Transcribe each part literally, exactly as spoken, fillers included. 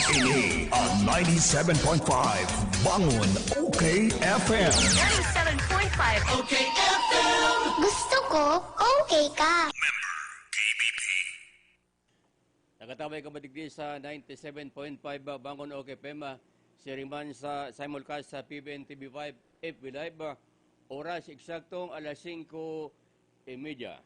Ini ang ninety-seven point five Bangon O K F M. Ninety-seven point five O K F M. Gusto ko, okay ka. Nakatabay ka ba digdi sa ninety-seven point five Bangon O K F M, ah, siring man sa simulcast sa P B N T V five F B Live, ah, oras eksaktong alas singko y media.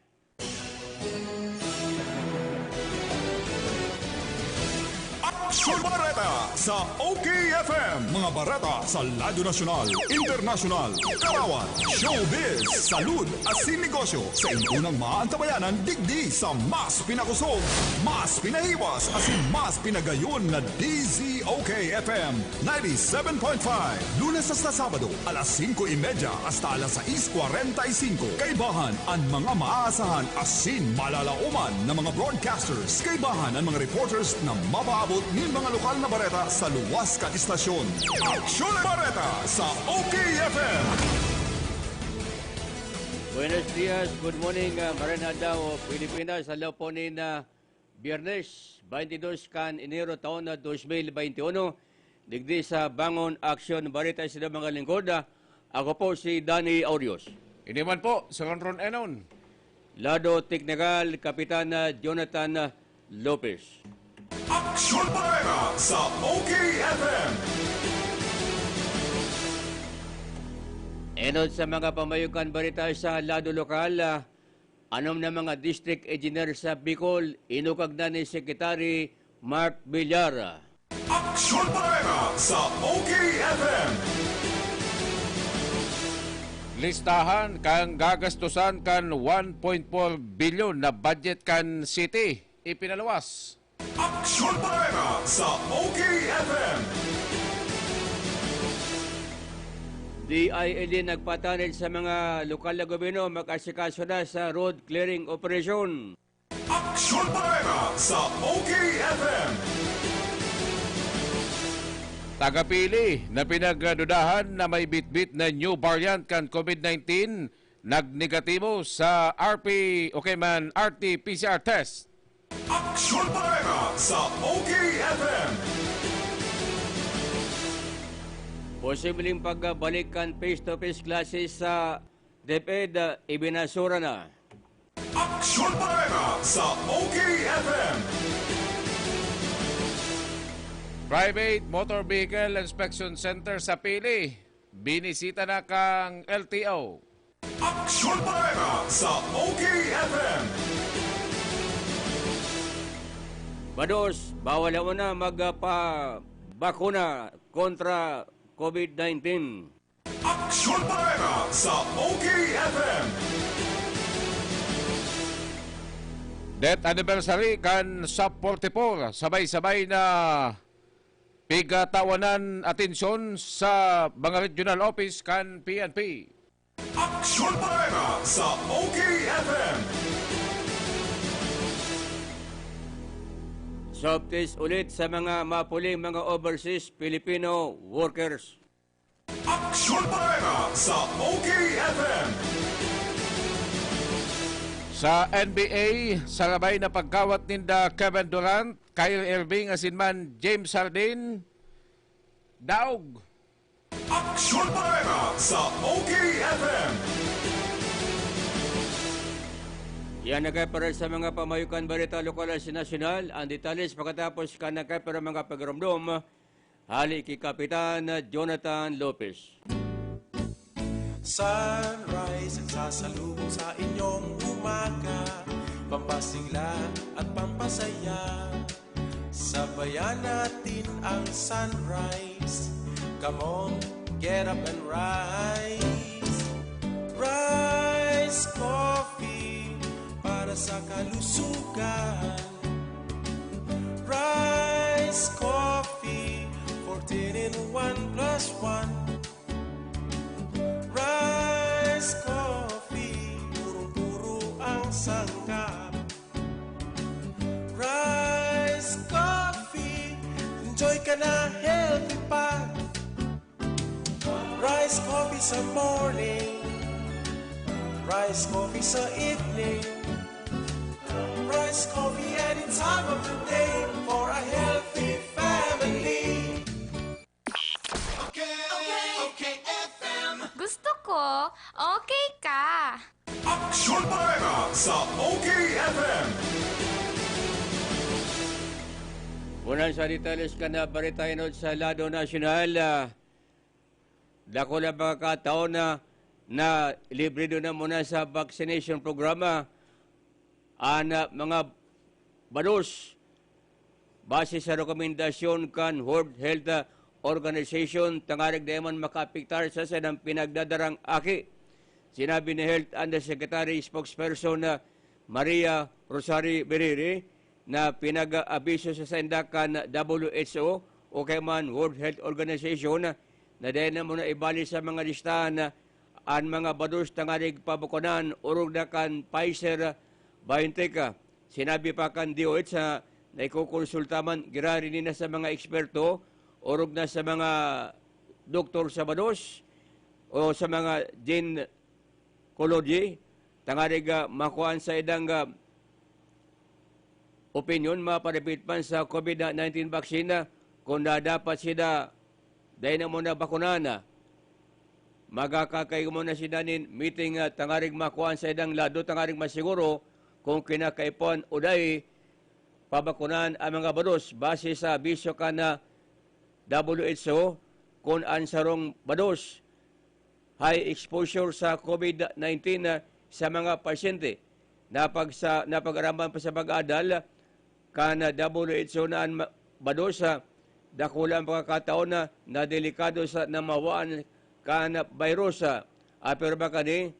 Aksyon Bareta sa O K F M. Mga bareta sa Radyo Nasyonal, Internasyonal, Karawan, Showbiz, Salud, asin Negosyo sa inyo nang maantabayanan digdi sa mas pinakosog, mas pinahiwas, asin mas pinagayon na D Z O K F M ninety-seven point five. Lunes hasta Sabado, alas singko y media hasta alas sais kwarenta y singko. Kaibahan an mga maaasahan asin malalaoman na mga broadcasters. Kaibahan an mga reporters na mapaabot nin mga lokal na bareta sa luwas kan istasyon. Aksyon Bareta sa O K F M. Buenos dias, good morning, ah, maray na adlaw, Pilipinas. Sa law po ni na Biyernes, twenty-two kan Enero taon na twenty twenty-one, digdi sa Bangon Aksyon Bareta sa mga lingkod. Ako po si Danny Audios. Ini man po si Ronron Enon. Lado teknikal, Kapitan Jonathan Lopez. Aksyon Bareta sa O K F M. Enot sa mga pamayukan bareta sa lado lokal, ah, anom na mga district engineer sa Bicol, inukag na ni Secretary Mark Villar. Aksyon Bareta sa O K F M. Listahan kan gagastusan kan one point four bilyon na budget kan city ipinaluwas. Aksyon Bareta sa O K F M. D I L D nagpatanid sa mga lokal na gobyerno mag-asikaso na sa road clearing operation. Aksyon Bareta sa O K F M. Tagapili na pinagdudahan na may bitbit na new variant kan COVID nineteen, nagnegatibo sa R P o kaya man R T P C R test. Aksyon Bareta sa O K F M. Posibleng pagbalik kan face-to-face classes sa DepEd, ah, ibinasura na. Aksyon Bareta sa O K F M. Private Motor Vehicle Inspection Center sa Pili, binisita na kan L T O. Aksyon Bareta sa O K F M. Bados, bawal na magpabakuna kontra COVID nineteen. Aksyon Bareta sa O K F M. Death anniversary kan sub forty-four, sabay-sabay na pigatawanan atensyon sa mga regional office kan P N P. Aksyon Bareta sa O K F M. Swab test ulit sa mga mapuling mga overseas Filipino workers. Aksyon Bareta sa O K F M. Sa N B A, sarabay na pagkawat ninda Kevin Durant, Kyrie Irving asin man James Harden, daog. Aksyon Bareta sa O K F M. Yan na kaya para sa mga pamayukan bareta lokal at nasyonal. Ang detalles pagkatapos kan na kaya para mga pagramdom. Hali ki Kapitan Jonathan Lopez. Sunrise ang sasalubong sa inyong umaga. Pampasigla at pampasaya. Sabayan natin ang sunrise. Come on, get up and rise. Rise Coffee para sa kalusugan. Rise Coffee, fourteen in one plus one. Rise Coffee, purong-puro ang sangkap. Rise Coffee, enjoy ka na, healthy pa. Rise Coffee sa morning. Rise Coffee sa evening. Rise Coffee any time of the day for a healthy family. Una sa detalles kan bareta, inot sa lado nasyonal, ah, dakula ang pagkakataon na, na libre na muna sa vaccination programa an, ah, mga balos base sa rekomendasyon kan World Health, ah, Organization, tangarig dai man makaapektar sa saindang pinagdadarang aki. Sinabi ni Health Undersecretary Spokesperson na Maria Rosary Beriri na pinag-aabiso sa sainda kan W H O o kaya man World Health Organization na dai na muna ibali sa mga listahan an mga bados tangarig pabakunan orog na kan Pfizer-BioNTech. Sinabi pa kan D O H na naikokonsulta man giraray na sa mga eksperto orog na sa mga doktor sa bados o sa mga gynecology tangarig, ah, makuha an saindang, ah, opinyon maparapit man sa COVID nineteen vaccine, ah, kung na dapat sila dai na muna bakunan. Magkakaigwa muna sila nin meeting, ah, tangarig makuha an saindang lado tangarig masiguro kung kinakaipuhan o dai pabakunan ang mga bados base sa abiso kan W H O kun an sarong bados high exposure sa COVID nineteen sa mga pasyente. Napag-, sa, napag-araman pa sa pag-adal kan W H O na an ma-, bados, ah, dakula ang pagkakataon na, na delikado sa namawaan kan virus. Ah, apirma kani,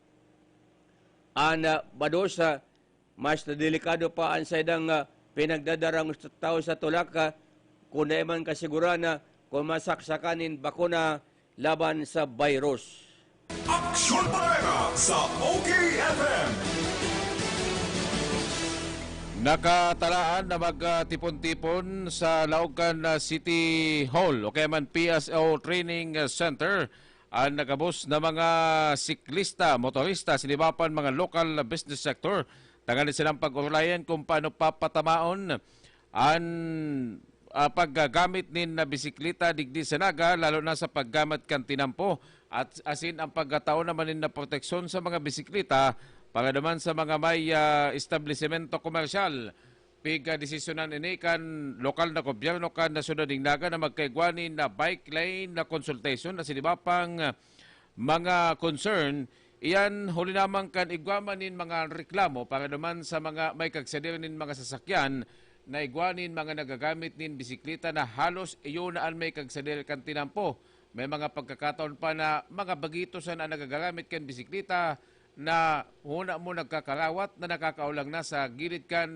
an, ah, bados, ah, mas delikado pa an saindang, ah, pinagdadarang tawo sa tulak, ah, kun dai man kasiguran na kung masaksakan nin bakuna laban sa virus. Aksyon Bareta sa O K F M. Nakatalaan na magtipon-tipon sa laog kan, ah, City Hall o kaya man P S O Training Center an nagabos na mga siklista, motorista, sinibapan mga lokal na business sector tanganing silang pag-urayan kung paano papatamaon an, ah, paggagamit nin, ah, bisikleta digdi sa Naga, lalo na sa paggamit kan tinampo at asin ang pagkatao naman nin na proteksyon sa mga bisikleta para naman sa mga may, ah, establisemento komersyal. Pigdesisyonan ini kan lokal na gobyerno kan syudad nin Naga na magkaigwa nin na bike lane na consultation na siniba pang mga concern. Iyan huli lamang kan igwa man nin mga reklamo para naman sa mga may kagsadil nin mga sasakyan na igwa nin mga nagagamit nin bisikleta na halos iyo na an may kagsadil kan tinampo. May mga pagkakataon pa na mga bagito sana an nagagamit kan bisikleta na huna mo nagkakarawat na nakakaulang na sa gilid kan,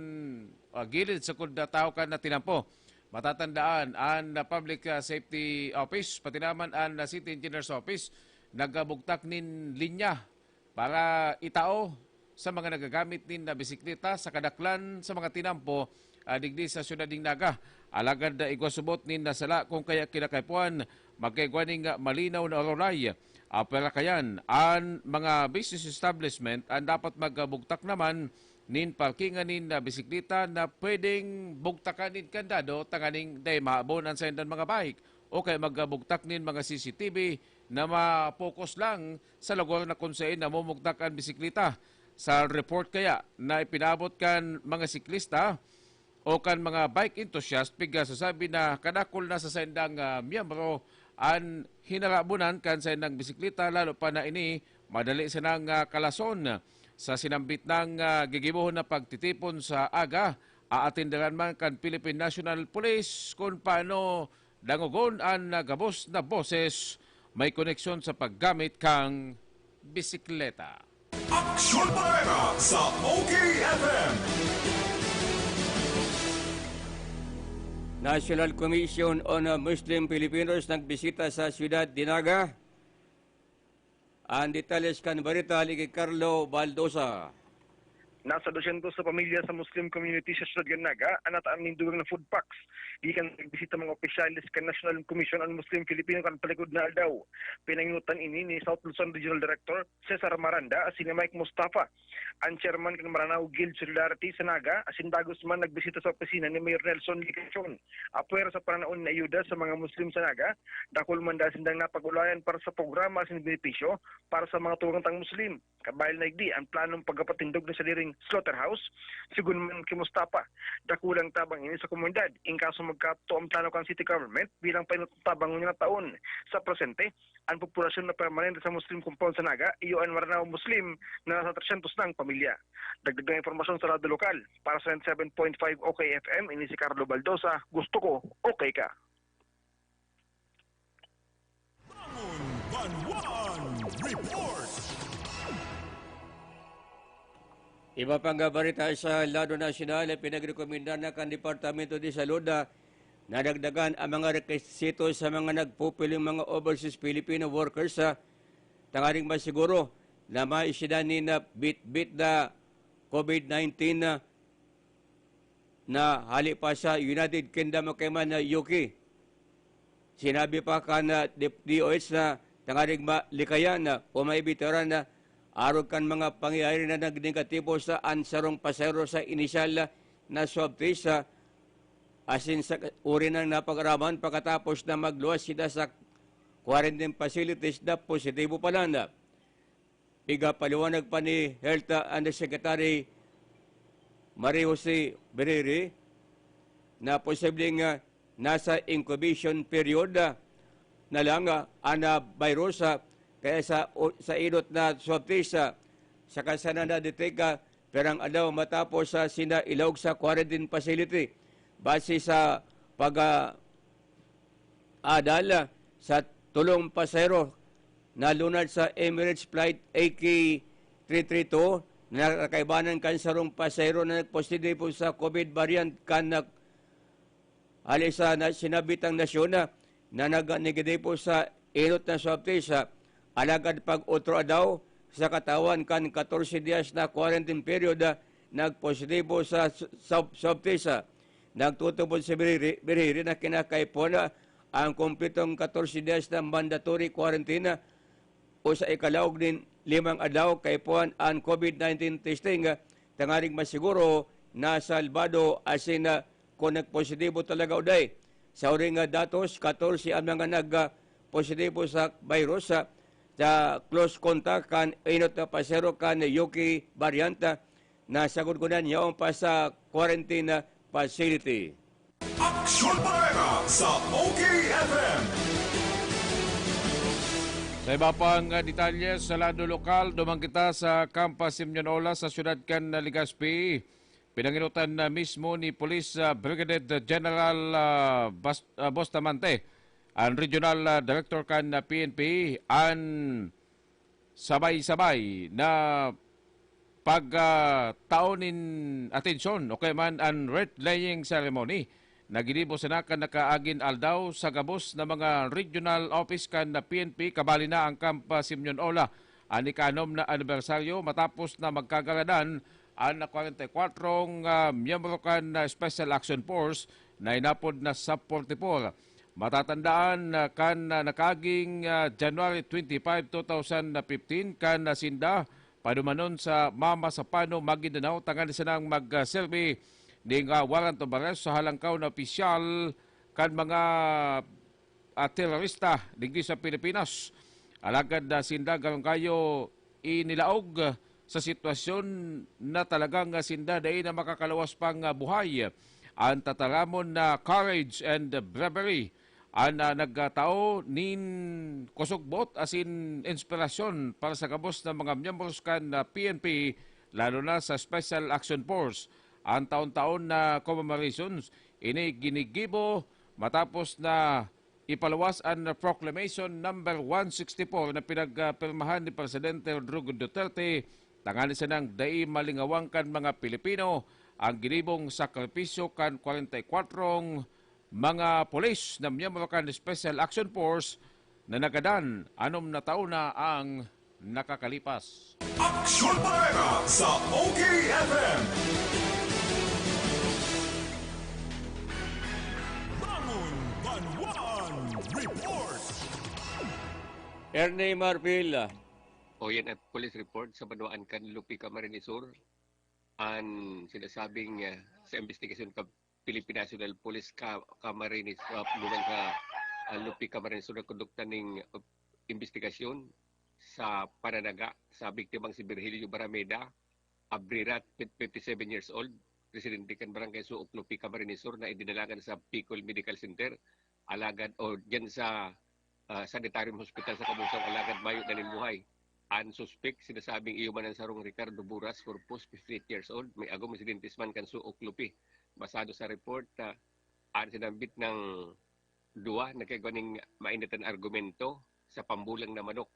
ah, gilid sa kudda tao kan na tinampo. Matatandaan, an Public, ah, Safety Office, pati naman an, ah, City Engineer's Office, nagbugtak nin linya para itao sa mga nagagamit nin, ah, bisikleta sa kadaklan sa mga tinampo, ah, digdi sa siyudad nin Naga. Alagad, ah, igwa subot nin nasala kung kaya kinakaipuhan, magkaigwa nin, ah, malinaw na urulay. Ah, pwera kayan, an mga business establishment an dapat magbugtak naman nin parkingan nin, ah, bisikleta na pwedeng bugtakan nin kandado tanganing dai mahabon an saindang mga bike, o kaya magbugtak nin mga C C T V na ma-focus lang sa lugar na kung saen namumugtak an bisikleta. Sa report kaya na ipinabot kan mga siklista o kan mga bike enthusiast, pigsasabi na kadakul na sa saindang, ah, miyembro an hinarabunan kan saindang bisikleta, lalo pa na ini madali sanang, ah, kalason. Sa sinambit nang, ah, gigibohon na pagtitipon sa aga, aatenderan man kan Philippine National Police kung paano dangogon an, ah, gabos na boses may koneksyon sa paggamit kan bisikleta. Aksyon Bareta sa O K F M. National Commission on, uh, Muslim Filipinos nagbisita sa siyudad nin Naga. An detalles kan bareta hali ki Carlo Baldosa. Nasa dosyentos na pamilya sa Muslim community sa siyudad kan Naga an nataram nin dugang na food packs gikan sa nagbisita mga opisyales kan National Commission on Muslim Filipino kan palikod na aldaw. Pinanginutan ini ni South Luzon Regional Director Cesar Maranda asin ni Mike Mustafa, an chairman kan Maranao Guild Solidarity sa Naga, asin dagos man nagbisita sa opisina ni Mayor Nelson Legacion. Apwera sa pananaon na ayuda sa mga Muslim sa Naga, dakul man daa sindang napag-ulayan para sa programa asin benepisyo para sa mga tugang tang Muslim. Kabahin na digdi an planong pagkapatindog na sadiring slaughterhouse. Sigun man ki Mustafa, dakulang tabang ini sa komunidad. In kaso magkaato ang plano kan city government bilang painot na tabang ngunyan na taon, sa presente, ang populasyon na permanente sa Muslim compound sa Naga, iyo an Maranao Muslim na nasa tresyentos na ang pamilya. Dagdag na impormasyon sa Radyo Lokal. Para sa ninety-seven point five O K F M, ini si Carlo Baldosa. Gusto ko, okay ka. Bangon Banwaan Report. Iba pang bareta sa lado nasyonal, pinagrekomenda na kan Departamento de Salud na nadagdagan ang mga rekisito sa mga nagpupiling mga overseas Filipino workers sa tanganing masiguro na maisida nin bitbit na COVID nineteen na na hali pa sa United Kingdom o kaiman na U K. Sinabi pa kan ah, D- D O H na tanganing malikayan na o maibitaran na arog kan mga pangyayari na nagnegatibo sa an sarong pasahero sa inisyal na swab test sa asin sa uri nang napag-araman pakatapos na magluwas sila sa quarantine facilities na positibo pala na. Igapaliwanag pa ni Health Undersecretary Marie Jose Berere na posibleng ah, nasa incubation period ah, na lang ah, ang ah, virus ah, kaya sa, o- sa inot na swab test ah, saka sana na-detect ah, perang aldaw matapos sa sina ilaog sa quarantine facility. Base sa pag ah, adal sa tulong pasahero na lunad sa Emirates Flight A K three three two na nakaibanan kan sarong pasahero na nagpositibo sa COVID variant kan nag hali sa na, sinabitang nasyon na, na nagnegatibo sa inot na swab test. Alagad pag otro adaw sa katawan kan katorse dias na quarantine period, nagpositibo sa swab, swab test. Nagtutubod si Biriri, Biriri na kinakaipuhan ang kumpletong katorse days na mandatory quarantine o sa ikalaog nin limang adlaw kaipuhan an COVID nineteen testing tanganing masiguro na salbado asin na kung nagpositibo talaga o dai. Sa huring datos, katorse ang mga nagpositibo sa virus sa, sa close contact kan inot na pasero kan U K variant na sagudgunan yaon pa sa quarantine facility. Aksyon Bareta sa O K F M. Sa iba pang ah, detalye sa lado lokal, duman kita sa Kampa Simeon Ola sa siyudad kan Legazpi. Pinanginutan na mismo ni Police ah, Brigadier General ah, Bas- ah, Bustamante, ang Regional ah, Director kan ah, P N P, an sabay-sabay na pagtao nin atensyon o kaya man an wreath-laying ceremony na ginibo sana kan nakaaging aldaw sa gabos na mga regional office kan P N P, kabali na ang Kampa Simeon Ola, an ikaanom na anibersaryo matapos na magkagaladan an kwarenta y kwatro ah, miyembro kan ah, Special Action Force na inapod na Sub forty-four. Matatandaan na kan ah, nakaaging ah, January twenty-five, two thousand fifteen, kan ah, sinda padumanon sa Mama sa Pano, Maguindanao, tanganing sanang magserbi ning ah, warrant of arrest sa halangkaw na opisyal kan mga ah, terorista digdi sa Pilipinas. Alagad ah, sinda garong kayo inilaog sa sitwasyon na talagang ah, sinda dai na makakalawas pang ah, buhay. An tataramon na courage and bravery an ah, nagtao nin kusog boot asin inspirasyon para sa gabos na mga miyembros kan ah, P N P, lalo na sa Special Action Force. An taon-taon na commemorations ini ginigibo matapos na ipaluwas an Proclamation Number one sixty-four na pinagpirmahan ni Presidente Rodrigo Duterte, tanganing sanang dai malingawang kan mga Pilipino ang ginibong sakripisyo kan kwarenta y kwatro mga pulis na miyembro kan Special Action Force na nagadan anom na taon na ang nakakalipas. Aksyon Bareta sa O K F M. Bangon Banwaan Report. Ernie Marfil. O yan ang police report sa Banwaan kan Lupi, Camarines Sur. Ang sinasabing ah, sa investigasyon ka Philippine National Police ka Camarines, uh, duman ka ah, Lupi, Camarines Sur, nagkondukta ning uh, investigasyon sa pananaga sa biktimang si Virgilio Barameda. Abrera, fifty-seven years old, residente kan Barangay Suok, Lupi, Camarines Sur, na idinalagan sa Picol Medical Center, alagad o diyan sa ah, Sanitarium Hospital sa Cabusao, alagad mayo na nin buhay. An suspek, sinasabing iyo man an sarong Ricardo Buras Corpus, fifty-eight years old, may agom, residentes man kan Suok, Lupi. Basado sa report, ah, an sinambit nang duwa nagkaigwa ning mainit an argumento sa pambulang na manok,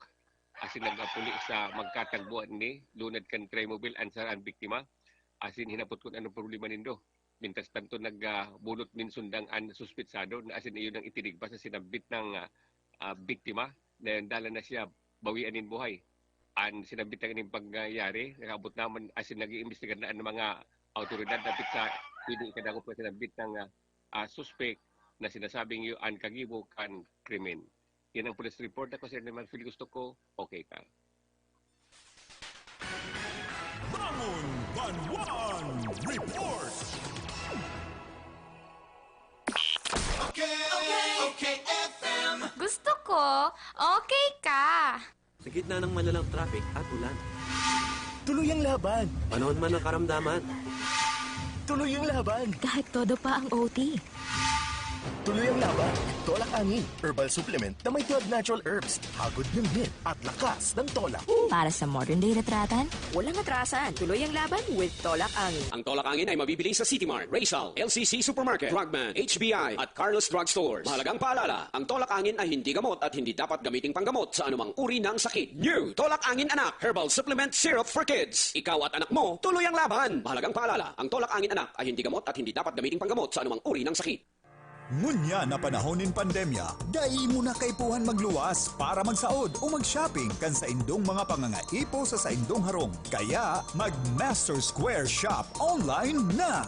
asin nag-apuli sa magkatagboan ni lunad kan Trimobile an sarang biktima, asin hinapot kun anong problema nindo. Mientras tanto, nagbunot nin sundang an suspetsado na asin iyo nang itinigba sa sinambit nang, ah, ah, biktima na dalan na siya bawian nin buhay. An sinambit na ining pangyayari, nakaabot naman asin nag-iimbestigar na an mga awtoridad dapit sa pwedeng ikadangog na sinambit ng, ah, ah, suspek na sinasabing iyo an kagibo kan krimen. Yan ang police report. Ako si Ernie Marfil, gusto ko, okay ka. Bangon Banwaan Report. Okay, okay, F M. Gusto ko, okay ka. Sa gitna ng malalang traffic at ulan. Tuloy ang laban. Panahon man ng karamdaman. Tuloy ang laban. Kahit todo pa ang O T. Tuloy ang laban. Tolak Angin, herbal supplement na may twelve natural herbs, hagod ng hit at lakas ng tolak. Para sa modern day retratan, Walang atrasan. Tuloy ang laban with Tolak Angin. Ang Tolak Angin ay mabibili sa City Mart, Rizal, L C C Supermarket, Frogman, H B I, at Carlos Drug Stores. Mahalagang paalala, ang Tolak Angin ay hindi gamot at hindi dapat gamiting panggamot sa anumang uri ng sakit. New Tolak Angin Anak Herbal Supplement Syrup for Kids. Ikaw at anak mo, tuloy ang laban. Mahalagang paalala, ang Tolak Angin Anak ay hindi gamot at hindi dapat gamiting panggamot sa anumang uri ng sakit. Ngunyan na panahon nin pandemya, dai mo na kaipuhan magluwas para magsaod o mag-shopping kan saindong mga pangangaipo sa saindong harong. Kaya, mag-Master Square Shop online na!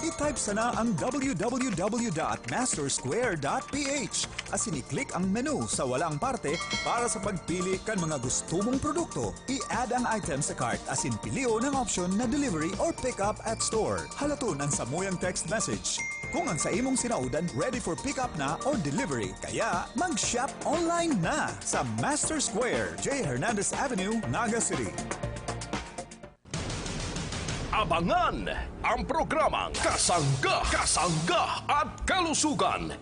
I-type sana ang w w w dot master square dot p h asin i-click ang menu sa walang parte para sa pagpili kan mga gusto mong produkto. I-add ang item sa cart asin pilion ang option na delivery or pick up at store. Halaton ang samuyang text message kung ang sa imong sinaodan ready for pick up na or delivery. Kaya mag-shop online na sa Master Square, J Hernandez Avenue, Naga City. Abangan ang programang Kasangga, Kasangga at Kalusugan.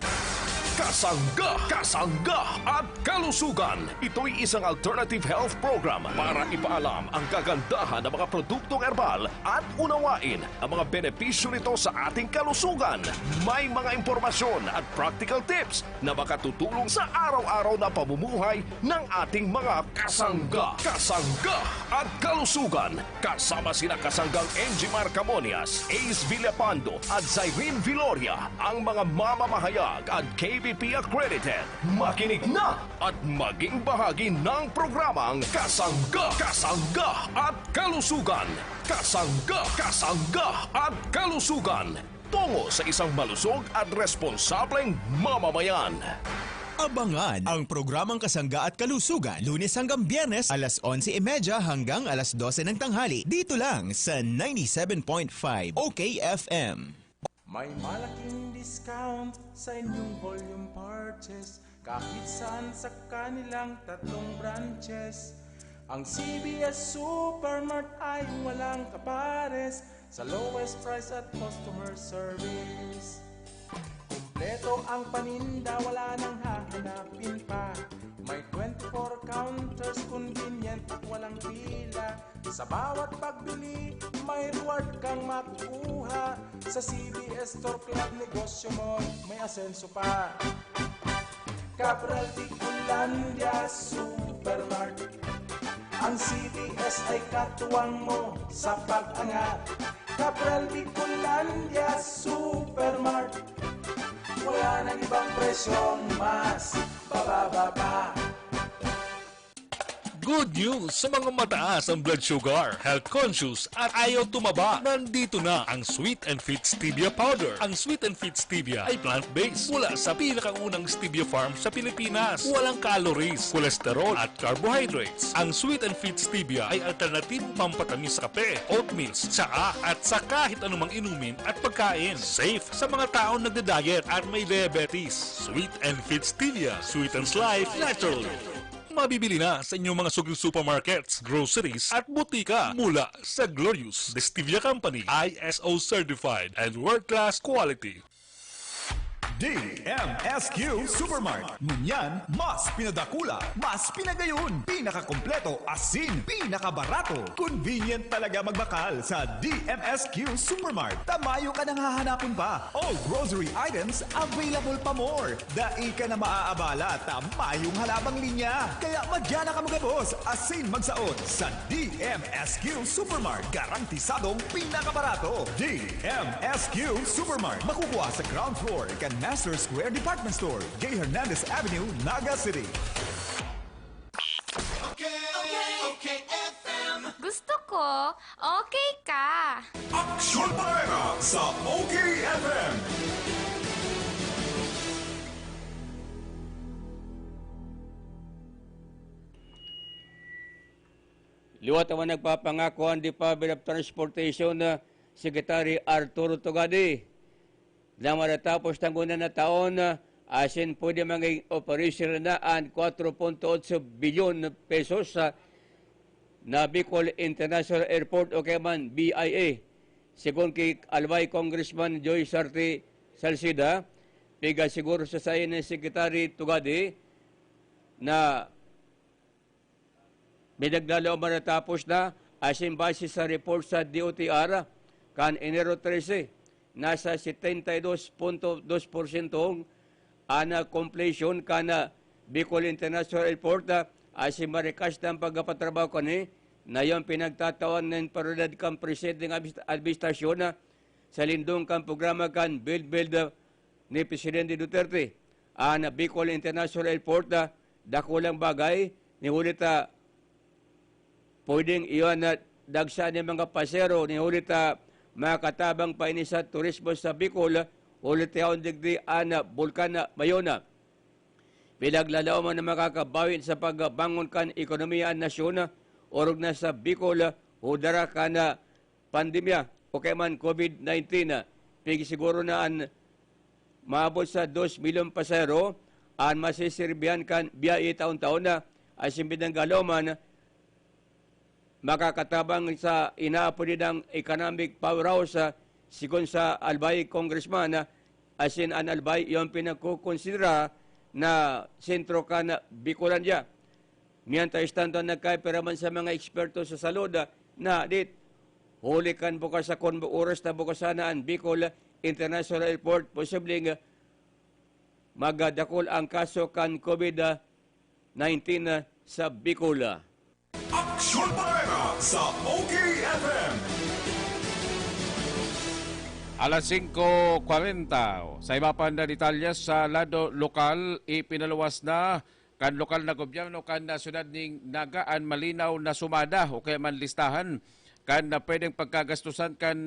Kasangga, Kasangga at Kalusugan. Ito'y isang alternative health program para ipaalam ang kagandahan ng mga produktong herbal at unawain ang mga benepisyo nito sa ating kalusugan. May mga impormasyon at practical tips na makatutulong sa araw-araw na pamumuhay ng ating mga kasangga, kasangga at kalusugan. Kasama sina kasanggang Enjimar Camonias, Ace Villapando at Zyrene Viloria, ang mga mamamahayag at K B P accredited. Makinig na at maging bahagi ng programang Kasangga, Kasangga at Kalusugan. Kasangga, Kasangga at Kalusugan. Tungo sa isang malusog at responsableng mamamayan. Abangan ang programang Kasangga at Kalusugan, Lunes hanggang Biyernes, alas onse y media hanggang alas dose ng tanghali, dito lang sa ninety-seven point five O K F M. May malaking discount sa inyong volume purchase kahit saan sa kanilang tatlong branches. Ang C B S Supermart ay walang kapares sa lowest price at customer service. Kompleto ang paninda, wala nang hahanapin pa. May twenty-four counters, convenient at walang pila. Sa bawat pagbili, may reward kang makukuha. Sa C B S Store Club, negosyo mo may asenso pa. Cabral Bicolandia Supermart. Ang C B S ay katuwang mo sa pag-angat. Cabral Bicolandia Supermart. Wala nang ibang presyong mas bababa pa. Good news sa mga mataas ang blood sugar, health conscious, at ayaw tumaba. Nandito na ang Sweet and Fit Stevia Powder. Ang Sweet and Fit Stevia ay plant-based mula sa pinakaunang stevia farm sa Pilipinas. Walang calories, cholesterol, at carbohydrates. Ang Sweet and Fit Stevia ay alternatibong pampatamis sa kape, oatmeal, tsaa, at sa kahit anumang inumin at pagkain. Safe sa mga taong nagda-diet at may diabetes. Sweet and Fit Stevia sweetens life naturally. Mabibili na sa inyong mga suking supermarkets, groceries, at butika mula sa Glorious Distillery Company, I S O certified and world-class quality. D M S Q Supermart. Ngunyan, mas pinadakula, mas pinagayon, pinakakompleto, asin pinakabarato. Convenient talaga magbakal sa D M S Q Supermart. Ta mayo ka nang hahanapon pa. All grocery items available pa more. Dai ka na maaabala ta mayong halabang linya. Kaya madya na ka magabos asin magsaot sa D M S Q Supermart. Garantisadong pinakabarato. D M S Q Supermart. Makukuha sa ground floor kan Master Square Department Store, J Hernandez Avenue, Naga City. Okay, okay, F M. Gusto ko, okay ka. Aksyon Bareta sa O K F M. Liwat naman nagpapangako ang Department of Transportation na Secretary Arturo Tugadi na matatapos na ngunyan na taon, ah, asin pwede maging operational na ang kwatro punto otso bilyon pesos sa na Bicol International Airport o kaya man B I A. Segun ki Albay Congressman Joy Sarte Salceda, pigasiguro sa sayo ni Secretary Tugadi na May naglalaom man natapos na, asin base sa report sa D O T R, kan Enero trese, nasa setenta y dos punto dos porsyento an, ah, completion kan, ah, Bicol International Airport, ah, asin marikas na an pagpapatrabaho kani, na iyo an pinagtatawan nin prioridad kan presenteng admis-, administrasyon, ah, sa lindong kan programa kan Build Build, ah, ni Presidente Duterte. An Bicol International Airport, ah, dakulang bagay, ni huli ta pwedeng iyo na dagsa nin mga pasahero, ni huli ta makatabang pa ini sa turismo sa Bicol, huli ta yaon digdi an Bulkan Bayona. Pinaglalaoman na makakabawi sa pagbangon kan ekonomiya an nasyon, orog na sa Bicol, hudara kan pandemya o kaya man COVID nineteen. Pigsiguro na an maabot sa dos milyon pasahero an masisirbihan kan biyahe taon-taon na asin pinanggaloman makakatabang sa inaapod nindang economic powerhouse, ah, sigon sa Albay Congressman, ah, asin an Albay iyon pinagkukonsidera na sentro kan Bicolandia. Mientras tanto, nagkaipira man sa mga eksperto sa salud, ah, na dit, huli kan bukas sa kon oras na bukas sana an Bicol International Airport, posibleng, ah, magdakul ang kaso kan COVID nineteen sa Bicol. Aksyon Bareta sa O K F M. Alas singko kwarenta. Sa iba pa na detalye sa lado lokal, ipinaluwas na kan lokal na gobyerno kan, ah, siyudad ning Naga an malinaw na sumada o kaya man listahan kan, ah, pwedeng pagkagastusan kan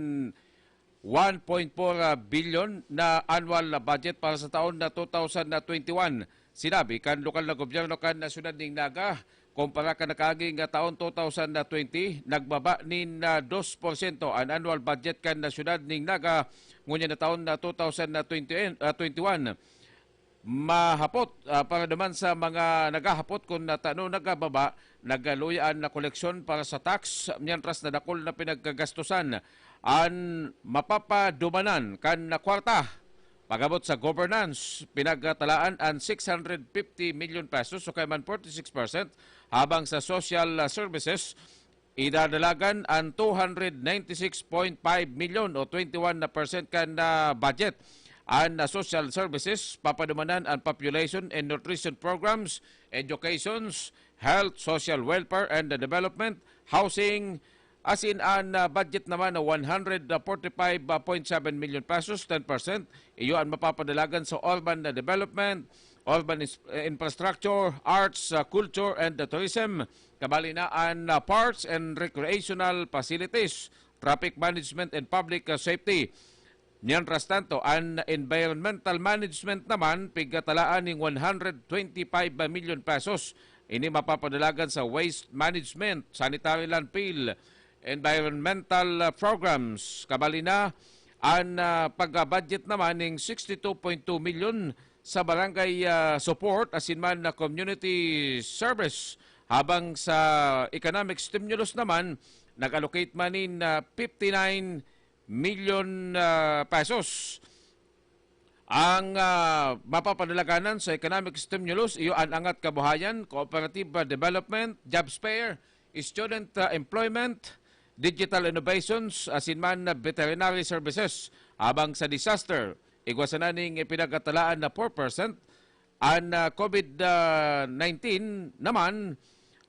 one point four bilyon na annual na budget para sa taon na two thousand twenty-one. Sinabi kan lokal na gobyerno kan siyudad ning Naga, kumpara kan nakaaging nga taon two thousand twenty, nagbaba nin, ah, dos porsyento an annual budget kan siyudad ning Naga ngunyan na taon na two thousand twenty, ah, twenty-one. Mahapot, ah, para naman sa mga naghahapot kun tano nagbaba, nagluya an koleksyon para sa tax, mientras na dakul na pinagkagastusan an mapapadumanan kan kwarta. Pag-abot sa governance, pinagtalaan an six hundred fifty million pesos o kaya man forty-six percent, habang sa social, ah, services, idadalagan an two hundred ninety-six point five million o twenty-one na percent kan, ah, budget. An, ah, social services, papadumanan an population and nutrition programs, educations, health, social welfare and development, housing, asin an, ah, budget naman na one hundred forty-five point seven million pesos, ten percent, iyo an mapapadalagan sa urban na development, urban ins-, eh, infrastructure, arts, ah, culture, and, ah, tourism. Kabali na an, ah, parks and recreational facilities, traffic management and public, ah, safety. Mientras tanto, an environmental management naman, pigatalaan ning one hundred twenty-five million pesos. Ini mapapadalagan sa waste management, sanitary landfill, environmental, ah, programs. Kabali na, an, ah, pag-budget naman ning sixty-two point two million sa barangay, ah, support asin man na community service, habang sa economic stimulus naman, nag-allocate man nin, ah, fifty-nine milyon, ah, pesos. Ang, ah, mapapanalaganan sa economic stimulus iyo an angat kabuhayan, cooperative, ah, development, jobs fair, student, ah, employment, digital innovations, asin man na veterinary services. Habang sa disaster, igwa sana ning ipinagkatalaan na four percent. An, ah, COVID nineteen naman,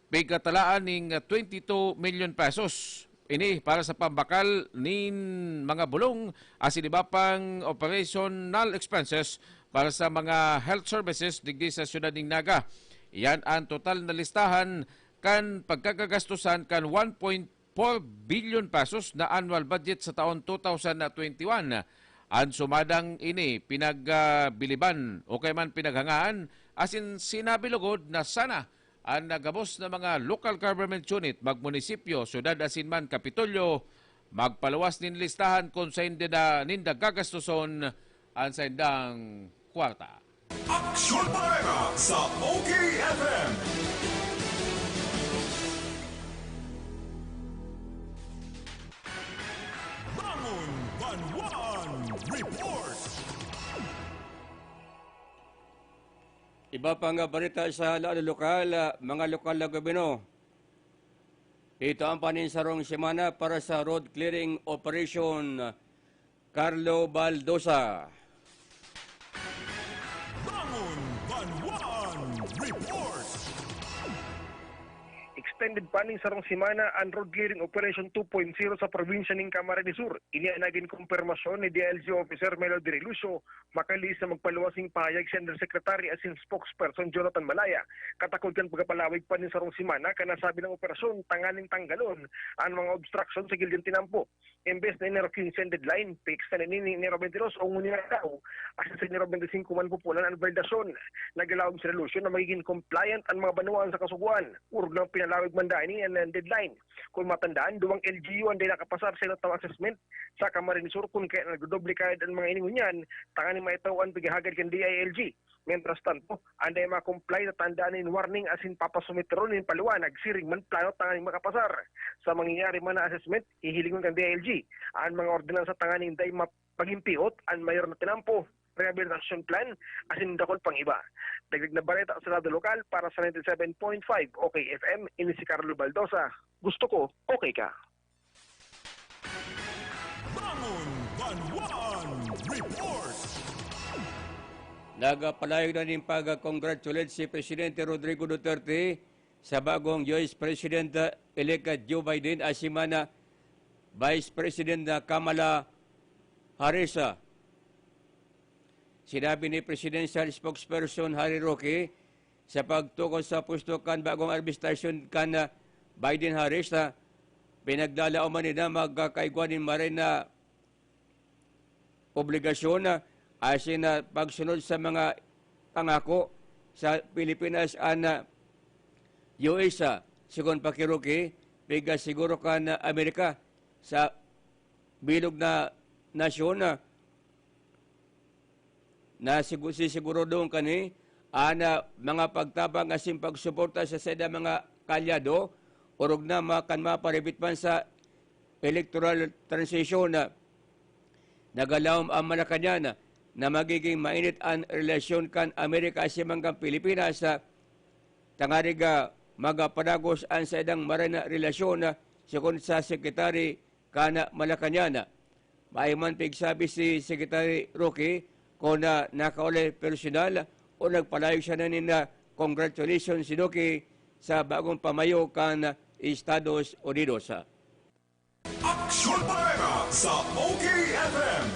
pigkatalaan ning twenty-two milyon pesos. Ini para sa pambakal nin mga bulong asin iba pang operational expenses para sa mga health services digdi sa siyudad nin Naga. Iyan an total na listahan kan pagkagagastusan kan one point four billion pesos na annual budget sa taon two thousand twenty-one. An sumadang ini pinagbiliban o kaya man pinaghangaan asin sinabi lugod na sana an gabos na mga local government unit, magmunisipyo, syudad asin man Kapitolyo, magpaluwas nin listahan kun saen ninda, ninda gagastuson an saindang kwarta. Aksyon Bareta sa O K F M. Bangon Banwaan Report. Iba pang bareta sa lado lokal, ah, mga lokal na gobyerno. Ito ang paninsarong semana para sa road clearing operation, Carlo Baldosa. Bangon Banwaan Report. Extended pa nin sarong semana an road clearing operation two point zero sa probinsya nin Camarines Sur. Ini an nagin kumpirmasyon ni D I L G Officer Melo Dirilusyo, makalihis na magpaluwas nin pahayag si Undersecretary asin Spokesperson Jonathan Malaya, katakod kan pagkapalawig pa nin sarong semana kan nasabing operasyon tanganing tanggalon an mga obstruction sa gilid kan tinampo. Imbes na Enero quince an deadline, pigsa na ini nin Enero twenty-two o ngunyan na daw, asin sa Enero twenty-five man pupunan an validasyon. Nagalaom si Relucio na magigin compliant an mga banwaan sa Kasugoan. Orog nang pinalawig man daa ini an deadline. Kun matandaan, duwang L G U an dai nakapasar sa inot na assessment sa Camarines Sur, kun kaya nagdodoble kayod an mga ini ngunyan, tanganing maitaw an pighahagad kan D I L G. Mientras tanto, an dai ma-comply, tatandaan nin warning asin papasumeteron nin paliwanag siring man plano tanganing makapasar. Sa mangyayari man na assessment, hihilingon kan D I L G an mga ordinansa tanganing dai ma-, magin piot an mayor na tinampo, rehabilitasyon plan, asin dakul pang iba. Dagdag na bareta sa lado lokal para sa ninety-seven point five O K F M, ini si Carlo Baldosa. Gusto ko, okay ka. Bangon Banwaan Report. Nagpalayog na nin pag-congratulate si Presidente Rodrigo Duterte sa bagong U S President-elect Joe Biden asin man Vice President Kamala Harris. Sinabi ni Presidential Spokesperson Harry Roque, sa pagtukod sa pwesto kan bagong administrasyon kan, ah, Biden-Harris, ah, pinaglalaoman ninda magkakaigwa nin maray na obligasyon, ah, asin, ah, pagsunod sa mga pangako sa Pilipinas an, ah, U S, ah, sigon pa ki Roque, pigasiguro kan, ah, Amerika sa bilog na nasyon, ah, na sigu-, sisiguradon kani an, ah, mga pagtabang asin pagsuporta sa saindang mga kaalyado, orog na ma-, kan maparibit man sa electoral transition. Nagalaom ang Malacañang na magiging mainit an relasyon kan Amerika asin man kan Pilipinas, ah, tanganing, ah, magapadagos an saindang maray na relasyon, ah, sigon sa Secretary kan Malacañang. Mayo man pigsabi si Secretary Roque kun, ah, nakaolay personal o nagpalayog siya na nin, ah, congratulations si Duque sa bagong pamayo kan Estados Unidos. Aksyon Bareta sa O K F M.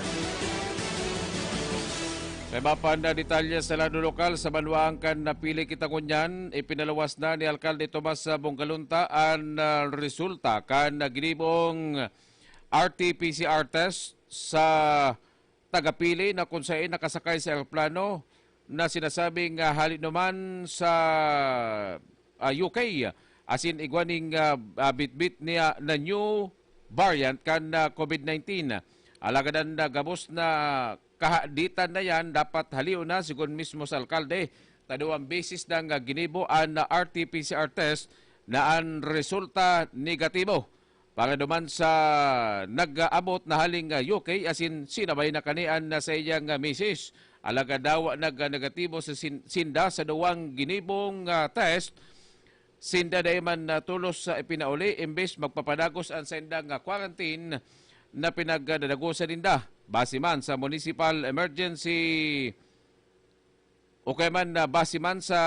Sa iba pang detalye sa lado lokal, sa banwaan kan napili kita ngunyan, ipinaluwas na ni Alkalde Tomas Bongalunta an, ah, resulta kan ginibong R T P C R test sa tagapili na kun saen nakasakay sa eroplano na sinasabing, ah, hale naman sa, ah, U K, asin igwa ning, ah, ah, bitbit niya na new variant kan, ah, COVID nineteen. Alagad an, ah, gabos na kahaditan na yan, dapat halion na, sigon mismo sa alkalde, ta duwang beses nang, ah, ginibo an, ah, R T P C R test na an resulta negatibo. Para duman sa nag-aabot na haling, ah, U K, asin sinabay na kani an, ah, sa iyang, ah, misis. Alagad dawa nag-, ah, negatibo sa sin-, sinda sa duwang ginibong, ah, test. Sinda dai man, ah, tolos sa ipinauli, imbes magpapadagos an saindang, ah, quarantine na pinagdadagosan ninda. Base man sa Municipal Emergency o kaya man, ah, base man sa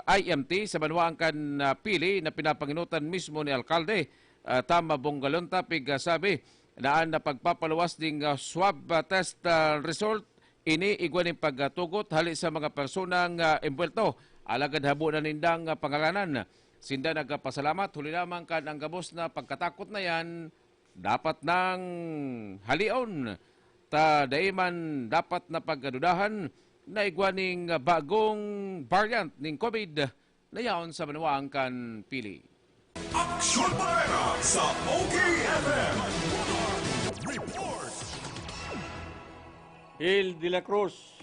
I M T sa banwaan kan, ah, Pili na pinapangenotan mismo ni Alkalde, ah, Tam Bongalonta, pigsabi na an pagpapaluwas ning, ah, swab, ah, test, ah, result ini igwa nin pagtugot hali sa mga personang, ah, embwelto. Alagad habo na nindang, ah, pangaranan. Sinda nagpasalamat huli lamang kan ang gabos na pagkatakot na yan dapat nang halion, ta dai man dapat na pagdudahan na igwa ning bagong variant ning COVID na yaon sa banwaan kan Pili. Aksyon Bareta sa O K F M. Report. Hil de la Cruz.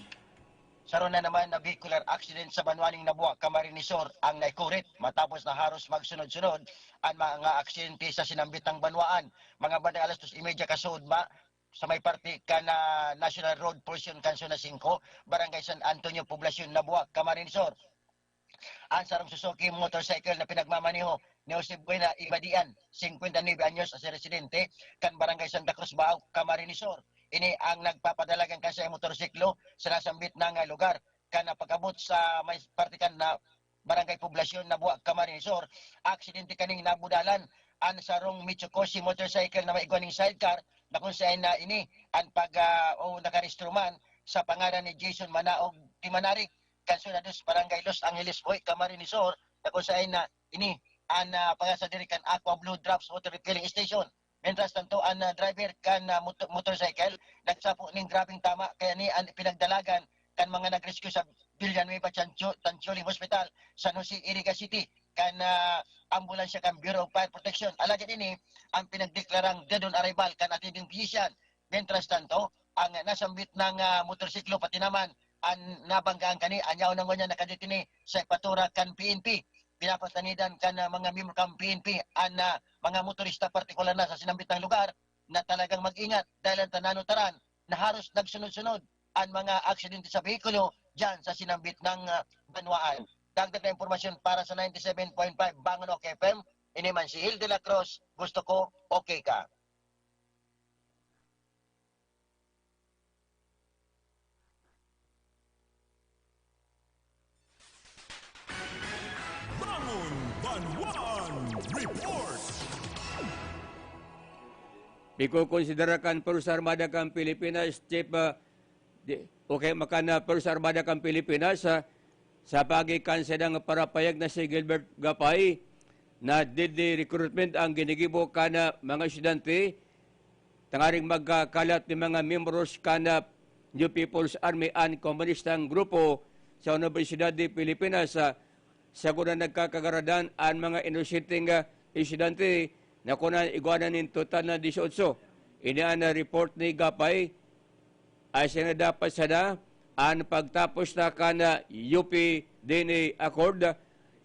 Saro na naman na vehicular accident sa banwa ning Nabua, Camarines Sur ang naikurit matapos na haros magsunod-sunod ang mga aksidente sa sinambitang banwaan. Mga bandang alas dos y media kasuodma, sa may parte kan, ah, National Road portion kan Zona singko, Barangay San Antonio, Poblacion, Nabua, Camarines Sur, ang sarong Suzuki motorcycle na pinagmamaneho ni Jose Buena Ibadian, singkwenta y nuebe anyos, sa residente kan Barangay Santa Cruz, Baao, Camarines Sur. Ini ang nagpapadalagan kan sa motorsiklo sa nasambit na nga lugar. Kan pag-abot sa may parte kan na Barangay Poblacion, Nabua, Camarines Sur, aksidente kaning nabudalan an sarong Mitsukoshi motorcycle na may igwa ning sidecar na kung saan na ini ang pag, ah, o nakarehistro man sa pangalan ni Jason Manaog Timanari, kan Zona dos, Barangay Los Angeles Boy, Camarines Sur, na kung saan na ini an, ah, pagkasa diri kan Aqua Blue Drops Water Refilling Station. Mientras tanto, an, ah, driver kan, ah, moto-, motorcycle nagsapo ning grabeng tama, kaya ni an pinagdalagan kan mga nag-rescue sa Villanueva Chancho-, Tanchuli Hospital, San Jose, Iriga City, kan, ah, ambulansya kan Bureau of Fire Protection. Alagad ini ang pinagdeklarang dead on arrival kan attending physician. Mientras tanto, ang nasambit na, ah, motorsiklo pati naman an nabanggaan kani, an yaon na ngunyan nakadetene sa ipatura kan P N P. Pinapatanidan kan, ah, mga miyembro kan P N P an, ah, mga motorista, partikular na sa sinambit na lugar, na talagang mag-ingat dahil ang tanano taran na haros nagsunod-sunod an mga aksidente sa behikulo diyan sa sinambit na, ah, banwaan. Dagdag na impormasyon para sa ninety seven point five Bangon O K F M, ini man si Hil de la Cruz, gusto ko, okay ka. Bangon Banwaan Report. Ikokonsidera kan Puwersa Armada kan Pilipinas, Chief, ah, di, okay, makan na Puwersa Armada kan Pilipinas, ah, sa pagi kan sadang parapayag na si Gilbert Gapay na deadly recruitment ang ginigibo kan, ah, mga estudyante tangaring magkakalat nin mga miyembros kan, ah, New People's Army an komunistang grupo sa Universidad de Pilipinas, ah, sagkod na nagkakagaradan an mga inosenteng, ah, estudyante na kunan igwa na nin total na dieciocho. Ini an, ah, report ni Gapay. Ay siya na dapat sana an pagtapos na kan, ah, U P D N A Accord,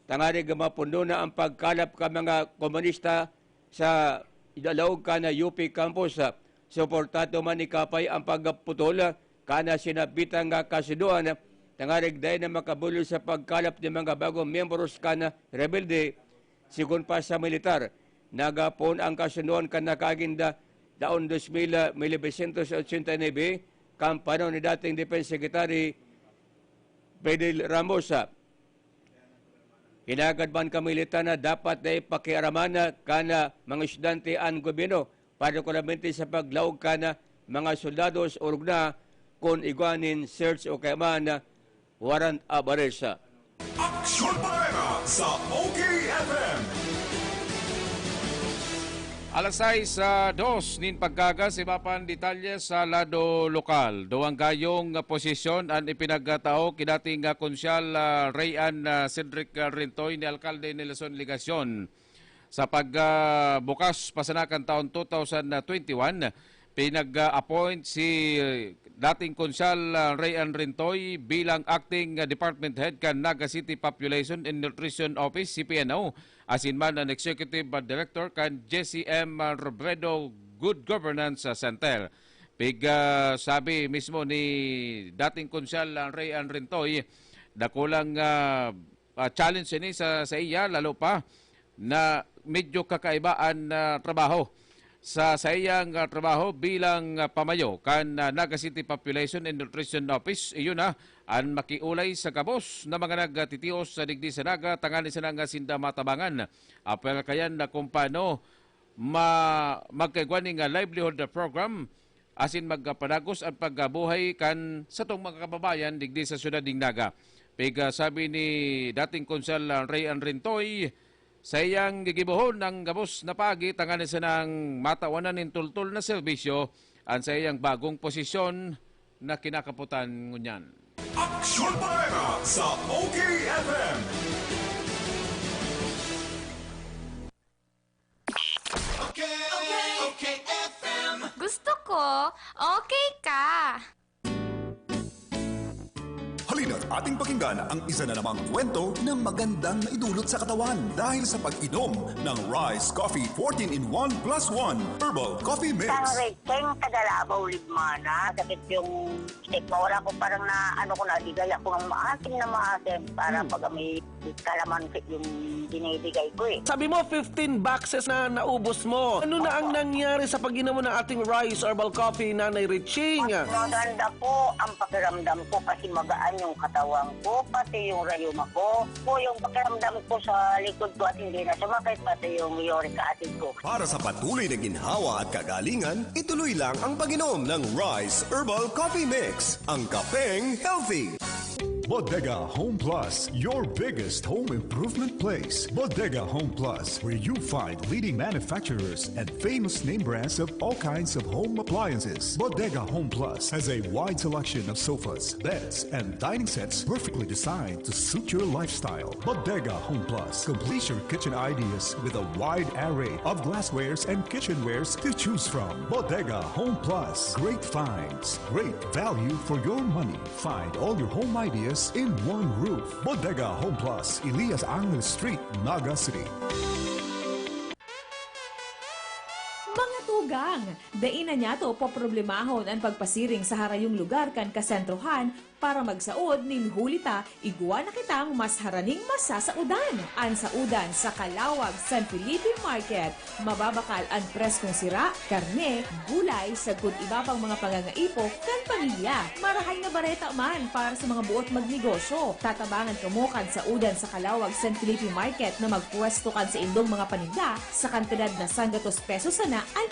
tangarig mapundo na ang pagkalap kan mga komunista sa idalaog kan U P campus. Suportado man ni Gapay ang pagputol kan sinambitang kasundoan, tangarig dai na makabulos sa pagkalap nin mga bagong miyembros kan rebelde. Sigon pa sa militar, nagpoon ang kasundoan kan nakaagenda taon dos mil, ah, mil novecientos ochenta y nuebe, kan panahon ni dating Defense Secretary Fidel Ramos. Hinagad man kan militar na dapat na ipakiaraman kan, ah, mga estudyante an gobyerno, partikularmente sa paglaog kan, ah, mga soldados, orog na kun igwa nin search o kaya man, ah, warrant of arrest. Aksyon Bareta sa O K F M. Alas sais, ah, dos nin pagkaaga, sa iba pang detalye sa lado lokal. Duwang gayong, ah, posisyon an ipinagtao ki dating, ah, Konsyal, ah, Rayan, ah, Cedric, ah, Rintoy ni Alkalde Nelson Legacion. Sa pag, ah, bukas pa sana kan taon two thousand twenty-one, Pinag-appoint si dating Konsehal, ah, Ray Ann Rintoy bilang acting, ah, department head kan Naga City Population and Nutrition Office, C P N O, asin man an executive, ah, director kan J C M Robredo Good Governance, ah, Center. Pig, ah, sabi mismo ni dating Konsehal, ah, Ray Ann Rintoy, dakulang, ah, ah, challenge ini sa, sa iya, lalo pa na medyo kakaiba an, ah, trabaho. Sa saiyang, ah, trabaho bilang, ah, pamayo kan, ah, Naga City Population and Nutrition Office, iyo na an makiolay sa gabos na mga nagtitios sa digdi sa Naga tanganing sana nga sinda matabangan. Apel kayan na kung paano ma-, magkaigwa ning, ah, livelihood program asin magpadagos an pagkabuhay kan satong mga kababayan digdi sa siyudad nin Naga. Pig, ah, sabi ni dating Konsehal, ah, Ray Ann Rintoy, saiyang gigibohon an gabos na paagi tanganing sanang matawan nin tultol na serbisyo an saiyang bagong posisyon na kinakapotan ngunyan. Aksyon Bareta sa O K F M. Okay, okay, okay, F M. Gusto ko, okay ka. Halina't ating pakinggan ang isa na namang kwento na magandang naidulot sa katawan dahil sa pag-inom ng Rise Coffee fourteen in one plus one Herbal Coffee Mix. Isang recheng taga Davao, Libmana. Sakit yung step ko. Wala ko, parang na, ano ko, nadigaya ko ng maasim na maasim para Hmm. pag may kalamansi yung binibigay ko eh. Sabi mo, fifteen boxes na naubos mo. Ano na ang Opo. nangyari sa pag-inom mo ng ating Rise Herbal Coffee, Nanay Riching? Mas maganda po ang pakiramdam ko kasi magaan yung katawan ko, pati yung rayuma ko. Po yung pakiramdam ko sa likod ko at hindi na sumakit, pati yung uric acid ko. Para sa patuloy na ginhawa at kagalingan, ituloy lang ang pag-inom ng Rise Herbal Coffee Mix, ang kapeng healthy. Bodega Home Plus, your biggest home improvement place. Bodega Home Plus, where you find leading manufacturers and famous name brands of all kinds of home appliances. Bodega Home Plus has a wide selection of sofas, beds, and dining sets perfectly designed to suit your lifestyle. Bodega Home Plus completes your kitchen ideas with a wide array of glasswares and kitchenwares to choose from. Bodega Home Plus, great finds, great value for your money. Find all your home ideas in one roof. Bodega Home Plus, Elias Angel Street, Naga City. Mga tugang, dai na niyato poproblemahon an pagpasiring sa harayong lugar kan kasentrohan para magsaod nin huli ta igwa na kitang mas haraning masasaodan. An saodan sa Calauag San Felipe Market. Mababakal an preskong sira, karne, gulay, sagkod iba pang mga pangangaipo kan pamilya. Marahay na bareta man para sa mga buot magnegosyo. Tatabangan kamo kan saodan sa Calauag San Felipe Market na magpwesto kan saindong mga paninda sa kantidad na sanggatos pesos sana an